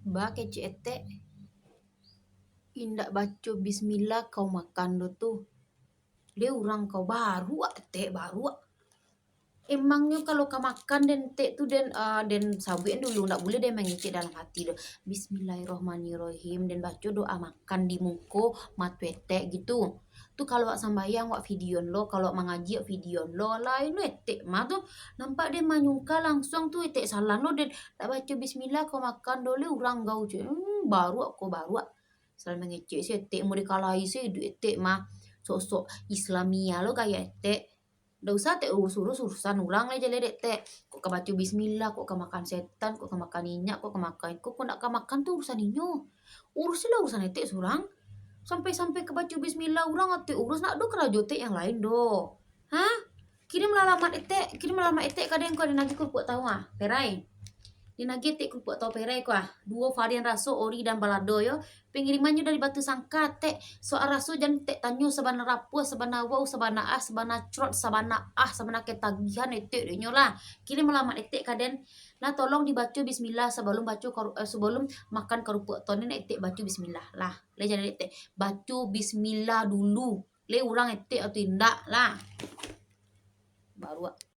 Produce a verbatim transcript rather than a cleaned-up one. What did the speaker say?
Ba kecek etek, indak baco bismillah kau makan do tu. Le urang kau baruak etek, baruak. Emangnyo kalau ka makan den etek tu den, ah, den sabuik dulu, ndak buliah den mangecek dalam hati do. Bismillahirrahmanirrahim, den baco doa makan di muko mato etek gitu. Tu kalau wak sambayang wak videoan lo, kalau wak mangaji wak videoan lo, lain lo etek mah tu. Nampak den manyungka langsuang tu etek salah lo den. Ndak baco bismillah kau makan do le urang kau cek. Hmm, baruak ko baruak. Salah mangecek se etek, mau dikalahi se iduik etek mah. Sok-sok Islamiyah lo gaya etek. Ndak usah etek urus-urus urusan urang lai jaleh dek etek. Kok ka baco bismillah, kok ka makan setan, kok ka makan inyak, kok ka makan iko, kok ndak ka makan tu urusan inyo. Urusilah urusan etek surang. Sampai-sampai ka baco bismillah urang etek urus, ndak do karajo etek yang lain do. Ha? Kirim alamat etek, kirim alamat etek ka den ko, den agiah kurupuak tahu ah, perai. Den agiah etek kurupuak tahu perai ko ah. Duo varian raso ori dan balado yo. Pangirimannyo dari Batusangka, tek. Soal raso jan tek tanyo sabana rapuah, sabana wau, sabana ah, sabana crot, sabana ah, sabana ketagihan etek dek nyo lah. Kirim alamat etek ka den. Lah tolong dibaco bismillah sabalum baco karu-, eh, sabalum makan karupuak tu, nak etek baco bismillah lah. Lah jaleh etek baco bismillah dulu. Le urang etek atau indak lah. Baruak.